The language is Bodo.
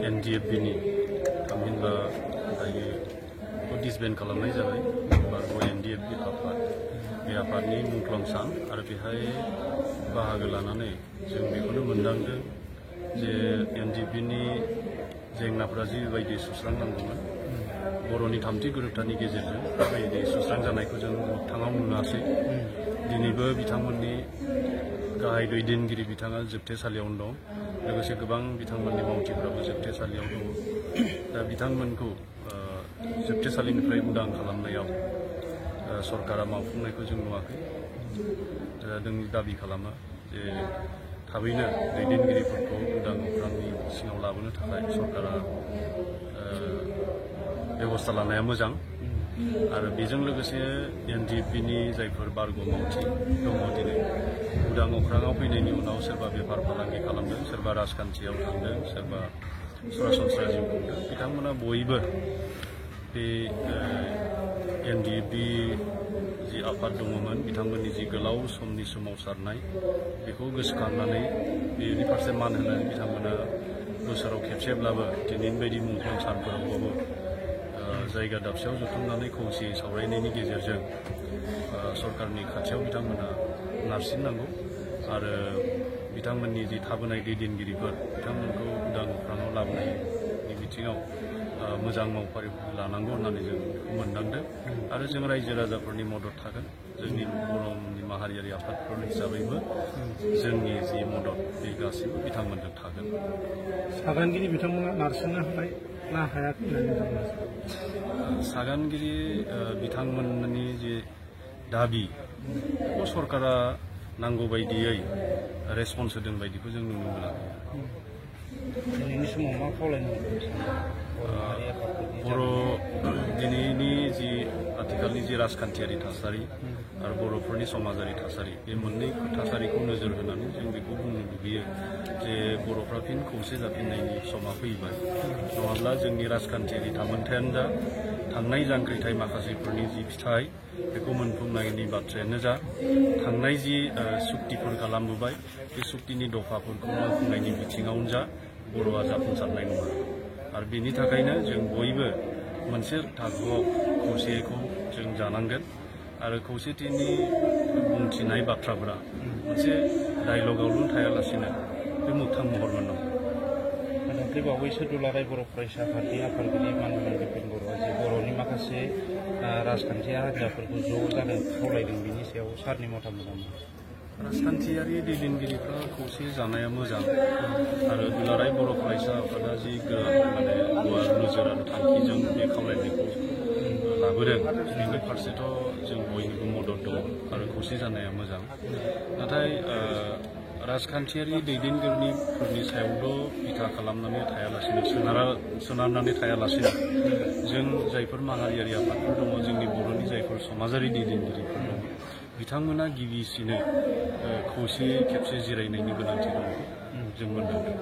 NDFB-नि थामहिनबा दायो डिसबेन्ड खालामनाय जाबाय बारग' NDFB आफाद बे आफादनि मुंख्लं सान आरो बेहाय बाहागो लानानै जों बेखौनो मोनदांदों जे NDFB-नि जेंनाफोरा जिबायदि सुस्रांनांगौमोन बर'नि थामथि गोरोबथानि गेजेरजों बेबायदि सुस्रांजानायखौ जों मोगथाङाव नुवासै दिनैबो बिथांमोननि गाहाय दैदेनगिरि बिथाङा जोबथेसालियावनो दं लोगोसे गोबां बिथांमोननि मावथिफ्राबो जोबथेसालियाव दङ दा बिथांमोनखौ जोबथेसालिनिफ्राय उदां खालामनायाव सरकारा मावफुंनायखौ जों नुवाखै जों दाबि खालामो जे थाबैनो दैदेनगिरिफोरखौ उदां अख्रांनि सिङाव लाबोनो थाखाय सरकारा बेबस्था लानाया मोजां आरो बेजों लोगोसे NDFB-नि जायफोर बारग' मावथि दङ दिनै उदां अख्राङाव फैनायनि उनाव सोरबा बेफार फालांगि खालामदों सोरबा राजखान्थियाव थांदों सोरबा सरासनस्रा जिउ खुंदों बिथांमोना बयबो बे NDFB जि आफाद दङमोन बिथांमोननि जि गोलाव समनि सोमावसारनाय बेखौ गोसोखांनानै बेनि फारसे मान होनानै बिथांमोना बोसोराव खेबसेब्लाबो दिनैनि बायदि मुंख्लं सानफोरावबाबो जायगा दाबसेयाव जथुमनानै खौसेयै सावरायनायनि गेजेरजों सरकारनि खाथियाव बिथांमोना नारसिननांगौ आरो बिथांमोननि जि थाबोनाय दैदेनगिरिफोर बिथांमोनखौ उदां अख्राङाव लाबोनायनि बिथिङाव मोजां मावफारि लानांगौ होननानै जों मोनदांदों आरो जों रायजो राजाफोरनि मदद थागोन जोंनि बर'नि माहारियारि आफादफोर हिसाबैबो जोंनि जि मदद बे गासैबो बिथांमोनजों थागोन सागानगिरि बिथांमोना नारसिननो हानाय ना हायाखै होननानै सागानगिरि बिथांमोननि जे दाबि बेखौ सरकारा नांगौ बायदियै रेसपन्स होदों बायदिखौ जों नुनो मोनाखै दिनैनि समाव मा खावलायनांगौ बर' दिनैनि जि आथिखालनि जि राजखान्थियारि थासारि आरो बर'फोरनि समाजारि थासारि बे मोननै थासारिखौ नोजोर होनानै जों बेखौ बुंनो लुबैयो जे बर'फ्रा फिन खौसे जाफिननायनि समा फैबाय नङाब्ला जोंनि राजखान्थियारि थामोनथायानो जा थांनाय जांख्रिथाय माखासेफोरनि जि फिथाइ बेखौ मोनफुंनायनि बाथ्रायानो जा थांनाय जि सुक्तिफोर खालामबोबाय बे सुक्तिनि दफाफोरखौ मावफुंनायनि बिथिङावनो जा बर'आ जाफुंसारनाय नङा आरो बेनि थाखायनो जों बयबो मोनसे थाखोआव खौसेखौ जों जानांगोन आरो खौसेथिनि बुंथिनाय बाथ्राफोरा मोनसे डायलगावल' थायालासिनो बे मोगथां महर मोननांगौ दाख्लै बावैसो दुलाराय बर' फरायसा आफादनि आफादगिरि मानगोनां बिपिन बर'आ जे बर'नि माखासे राजखान्थियारि हान्जाफोरखौ ज' जानो खावलायदों बिनि सायाव सारनि मतामतआ मा राजखान्थियारि दैदेनगिरिफ्रा खौसे जानाया मोजां आरो दुलाराय बर' फरायसा आफादा जि माने गुवार नोजोर आरो थांखिजों बे खावलायनायखौ लाबोदों बेनि फारसेथ' जों बयनिबो मदद दङ आरो खौसे जानाया मोजां नाथाय राजखान्थियारि दैदेनगिरिफोरनि सायावल' बिथा खालामनानै थायालासिनो सोनारनानै थायालासिनो जों जायफोर माहारियारि आफादफोर दङ जोंनि बर'नि जायफोर समाजारि दैदेनगिरिफोर दङ बिथांमोना गिबिसिनो खौसेयै खेबसे जिरायनायनि गोनांथि दङ जों मोनदांदों